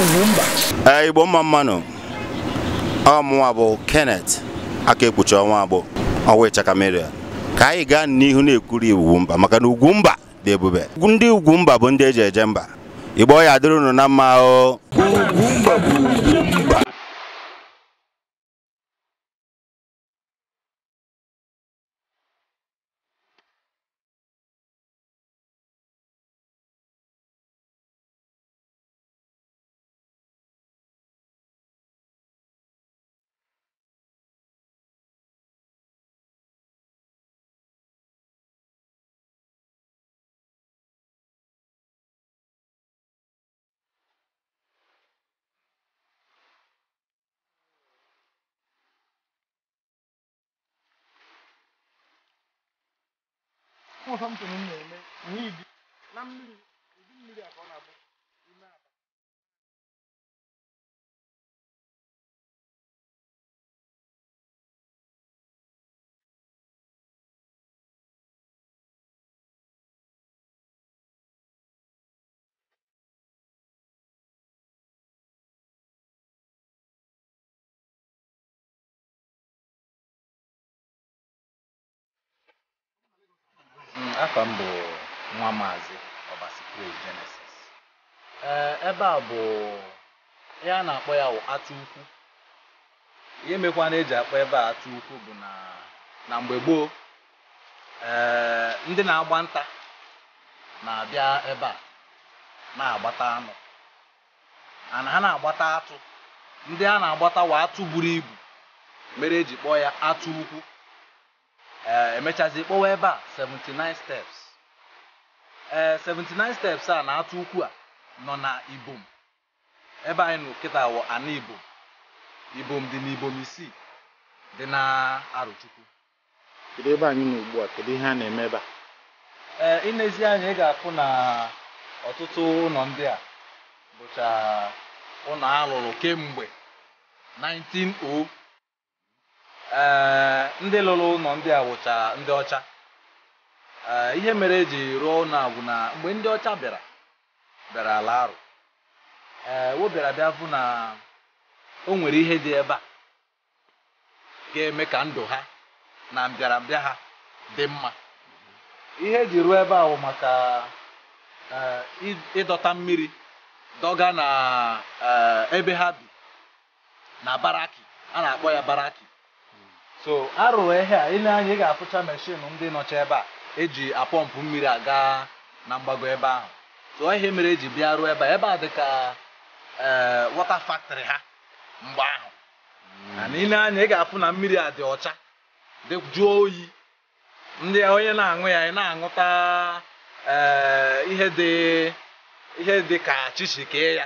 Ugwumba. Ee, Igbo mma mmanụ. Ọ mụnwa bụ Kenneth aka ekpuchi ọnwa agbụ ọwa ịchaka meria ka anyị gaa n'ihu na-ekwuri Ugwumba maka na Ugwumba dị ebube. Ndị Ugwumba bụ ndị eji eje mba. Igbo ya dịrị unu na mma o. Ugwumba bụ Ugwumba. Afa m bụ nwa Maazị Obasi Praise Genesis. Ee, ebe a bụ ihe a na-akpọ ya wụ Atụ Ukwu. Ihe mekwa na eji akpọ ebe a Atụ Ukwu bụ na mgbe gboo, ee, ndị na-agba nta na-abịa ebe a na-agbata anụ. Ana ha na-agbata atụ. Ndị a na-agbata wa atụ buru ibu mere eji kpọọ ya Atụ Ukwu. Emechazi kpọwa ebe a 79 steps. Ee, 79 steps a na Atụ Ukwu a nọ na Ibom. Ebe anyị nọ kịta wụ ana Ibom. Ibom dị n'Ibom isii dị na Arọchukwu. Kedu ebe anyị nọ ugbu a? Kedu ihe a na-eme ebe a? Ee, inezi anya ị ga-afụ na ọtụtụ ụlọ ndị a bụcha ụlọ alụrụ kemgbe 1900. Ee, ndị lụrụ ụlọ ndị a wụcha ndị ọcha. Ee, ihe mere eji rụọ ụlọ a bụ na mgbe ndị ọcha bịara ala Arụ, ee, wo bịara bịa fụ na o nwere ihe dị ebe a ga-eme ka ndụ ha na mbịarambịa ha dị mma. Ihe eji rụọ ebe a bụ maka ịdọta mmiri dọga na ebe ha bi na baraki, a na-akpọ ya baraki. So arụrụ ihe a, ile anya ị ga-afụcha meshin ndị nọcha ebe a eji apọmpụ mmiri aga na mgbago ebe ahụ. So ihe mere eji bịa rụọ ebe a, ebe a dị ka water factory ha mgbe ahụ. Na ile anya ị ga-afụ na mmiri a dị ọcha, dị jụọ oyi. Ndị onye na-aṅụ ya ị na-aṅụta ihe dị ka chichi kee ya.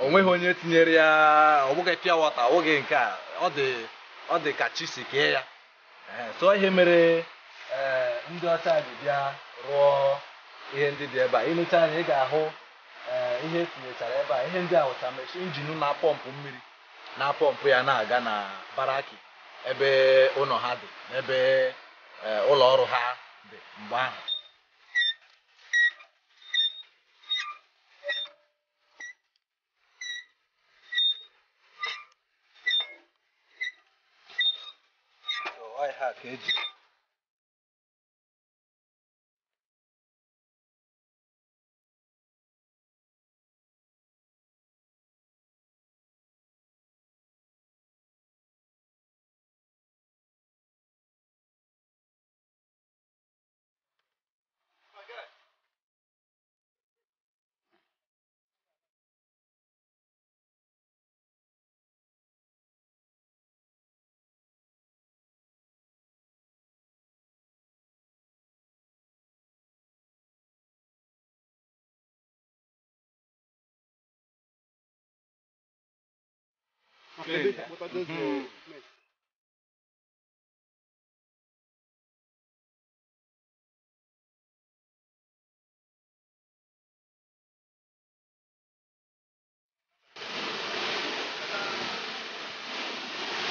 O nweghị onye tinyere ya, ọ bụghị pure water, ọ bụghị nke a, ọ dị ka chi si kee ya. So ihe mere ndị ọcha ji bịa rụọ ihe ndị dị ebe a. Ilecha anya ị ga-ahụ ihe etinyechara ebe a. Ihe ndị a wụcha mechi injin na-apọmpụ mmiri na-apọmpụ ya na-aga na baraki ebe ụlọ ha dị, ebe ụlọ ọrụ ha dị mgbe ahụ. Eji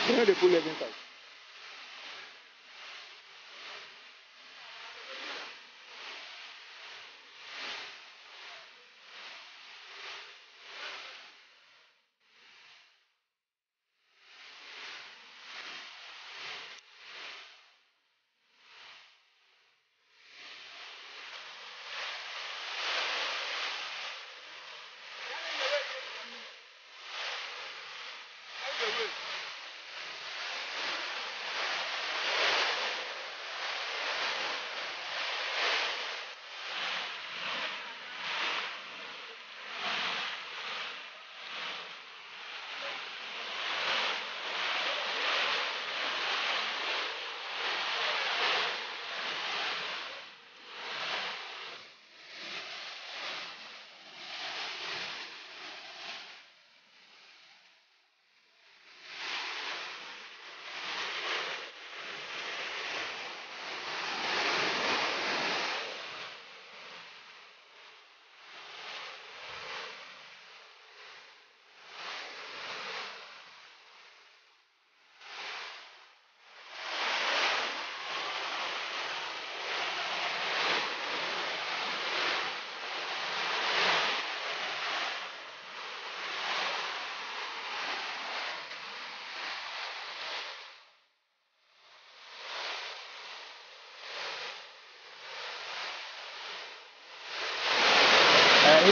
You know they put leg inside.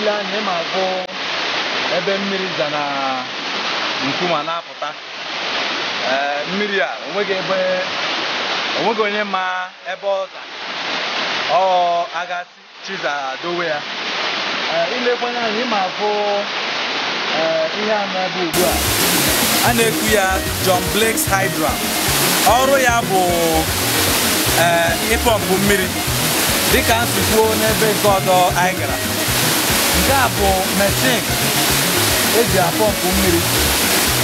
Ile anya ịma afụ ebe mmiri za na nkume na-apụta. Ee, mmiri a onweghị ebe, onweghị onye ma ebe ọ za, ọ agasị chiza dowe ya. Ee, ilekwanye anya ịma afụ ihe a na-ebe ugbu a a na-ekwu ya John Blake's Hydra. Ọrụ ya bụ ịpọmpụ mmiri dịka m si kwuo n'ebe nke ọzọ anyị gara. Nke a bụ mechin eji apọmpụ mmiri,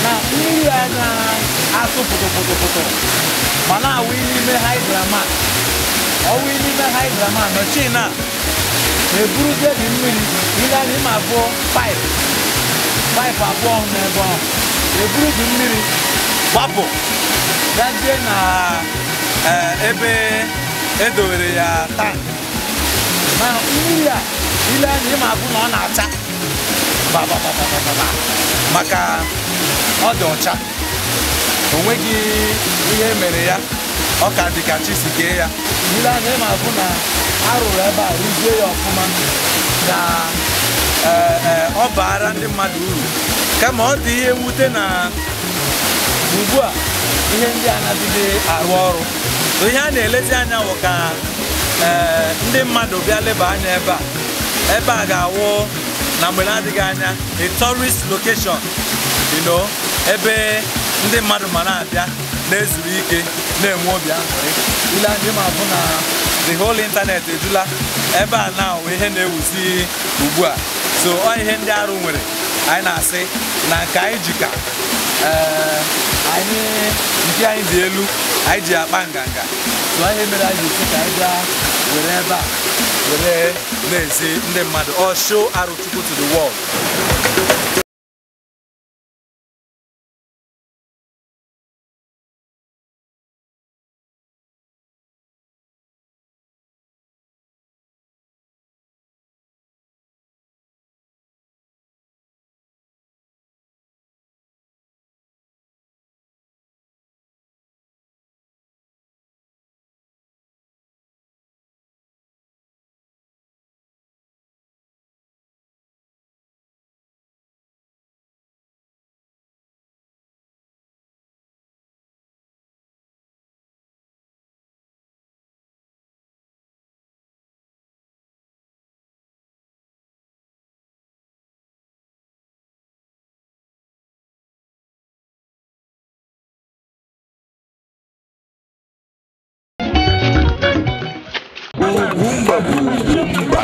na mmiri a na-asụ pụtụpụtụpụtụ ma na-awụ n'ime hydrama. Ọwụ n'ime hydrama, mechin a na-eburuzie dị mmiri. Ile anya ịma abụọ paịpụ abụọ n'ebe ahụ eburu dị mmiri gbapụ gazie na ebe edowere ya tank. Na mmiri a ile anya ịma abụ na ọ na-acha babababababa maka ọ dị ọcha, o nweghị ihe mere ya, ọ ka dị ka chi si kee ya. Ile anya ịma abụ na arụrụ ebe a rụzie ya ọfụma ka ọ baara ndị mmadụ uru. Kama ọ dị ihe mwute na ugbu a ihe ndị a na-adịghị arụ ọrụ. Ihe a na-elezi anya bụ ka ndị mmadụ bịa leba anya ebe a. Ebe a ga-awụ na mgbe na-adịghị anya a tourist location, you know, ebe ndị mmadụ ma na-abịa na-ezuru ike na-enwe obi aṅụrị. Ile anya ma bụ na the whole internet ejula ebe a na ihe na-ewuzi ugbu a. So ọ ihe ndị arụ nwere anyị na-asị na nke anyị jika anyị nke anyị dị elu anyị ji akpa nganga. So ihe mere anyị ji ka anyị bịa were ebe a were na-ezi ndị mmadụ ọ show Arochukwu to the world. Ugwumba bụ ugwumba.